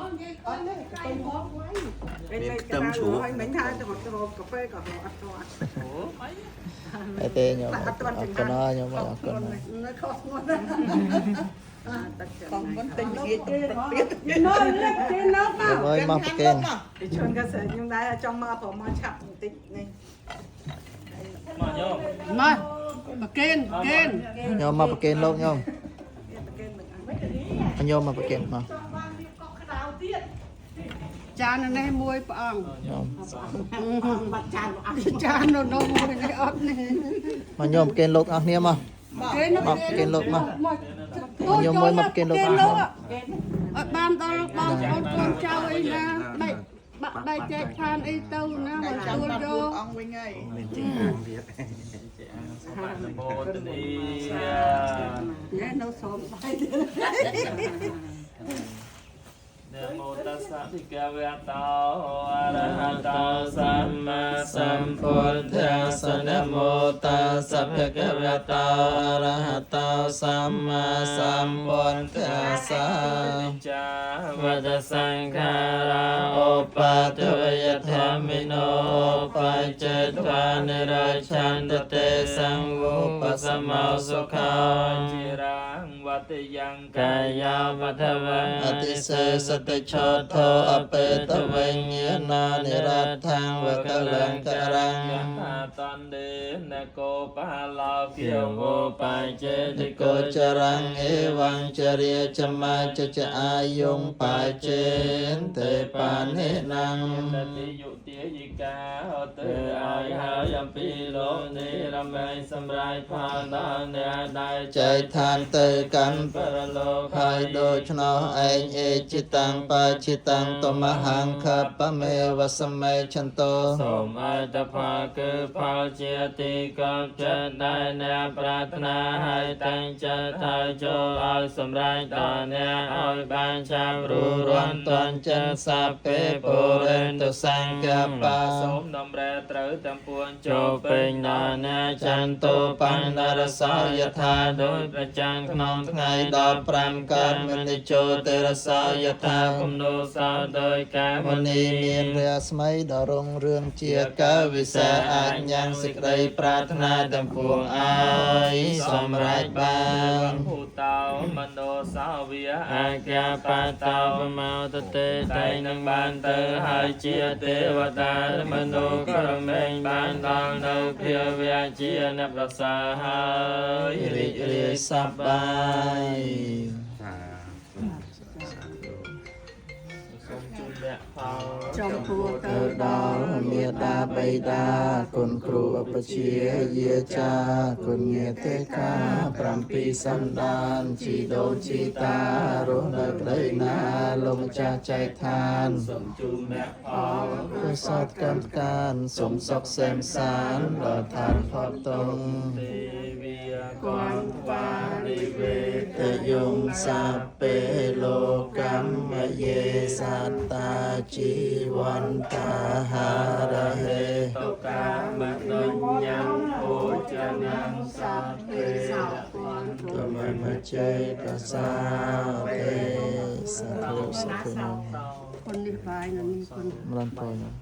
មានខ្ទឹមជ្រូក ហើយមិញថាទៅទៅកាហ្វេក៏អត់ទាន់ អីទេញោមអរគុណហើយញោមអរគុណហើយ នៅខុសធ្ងន់ណា កងមិនទិញល្ងាចទឹកទៀត នៅលើកគេនៅមក ញោមអើយមកប្រគេន ពីជនក៏ស្រីខ្ញុំដែរចង់មកព្រមមកឆាប់បន្តិចនេះ មកញោម មកប្រគេនប្រគេន ញោមមកប្រគេនលោកញោម ប្រគេនមិនអ ញោមមកប្រគេនមក ចាននេះមួយព្រះអង្គ ញោម បាត់ចានអត់ ចាននៅនោះមួយនេះអត់នេះ មកញោមប្រគេនលោកអស់គ្នាមក ប្រគេន មកប្រគេនលោកមក មក ញោមមួយមកប្រគេនលោក អត់បានដល់បងប្អូនកូនចៅអីណាបែកបាក់បែកចែកឋានអីទៅណាមក ចាំ ទទួល ដល់ យក អង្គវិញហើយ មានចេអាងទៀត ចេអាងសម្បត្តិមោទនី ណែនៅសូមបាយទៀត នមោតស្សៈភិក្ខវៈតោអរហតោសម្មាសម្ពុទ្ធស្សនមោតស្សៈភិក្ខវៈតោអរហតោសម្មាសម្ពុទ្ធស្សៈចាវតសង្ខារាឧបតវយធម្មិនោបច្ចេត្វានិរឆន្ទទេសង្វុបសមោសុខោជារាងវតយ៉ាងកាយាវតវៈ អតិសេសតិឆោធោអបេតវិញ្ញាណានិរដ្ឋังវកលង្ករាំង យថាតន្ទេនកោបាឡោគិវោបច្ចេតិ កោចរੰអេវੰចរិយចមាចចអាយងបាចេនទេបានិណੰ តតិយុទាយិកាទៅឲ្យហើយអំពីលោកនេះរមែងសម្រាប់ផលដល់អ្នកដែល ចែកឋានទៅកាន់ បរលោក ហើយដូច្នោះឯងអេចិតាំងបាចិតាំងតមហង្ខបមេវសមេឆន្ទោ សូមអត្តផលគឺផលជាទីកប់ចិត្តដែលអ្នកប្រាថ្នាហើយតាំងចិត្តហើយចូលឲ្យសម្រេចដល់អ្នកឲ្យបានឆាប់ រុ រុ រ រន់ ន់តនចិនសាពេពុរិនតុសង្កបា សូមតម្រេត្រូវទាំងពួងចូលពេញដល់អ្នកច ច ន្ទ ន្ទោបណ្ណរសោយថា ដោយប្រចាំក្នុង ថ្ងៃ15កើតមនិជោទរសោយថា គំនូសោដោយកា មនីមានរស្មីដ៏រុងរឿងជាកើវិសេសអាចញ៉ាំងសេចក្តីប្រាថ្នាទាំងពួងអើយសម្រេចបាន ភូតោមនោសោវិអាកាបតោបមោតទេតែងនឹងបានទៅហើយជាទេវតាមនុស្សក្រមែងបានដល់នៅភាវៈជាអ្នកប្រសើរហើយ រីករាយសប្បាយ សា សូមជូនអ្នកផល ចំពោះទៅ ទៅ ដល់ ដល់មេដាបិតាគុណគ្រូអបជាយាចាគុណញាទេកា7សន្តានជីដូនជីតារស់នៅក្តីណាលោកម្ចាស់ចែកឋាន សូមជូនអ្នកផល កុសលកម្មការសូមសុខសេមសានដល់ឋានផុតតុង ទេវីកនបានិវេ តយងសាពេលោកម្មយេសត្តាជីវន្តាហារហេ តុកាមនុញ្ញំអូចនំសាពេ សោពន្ធ តមមចេតសាទេសាធុសាធុញោម คนនេះបាយនៅនេះคน ម្លងពរញោម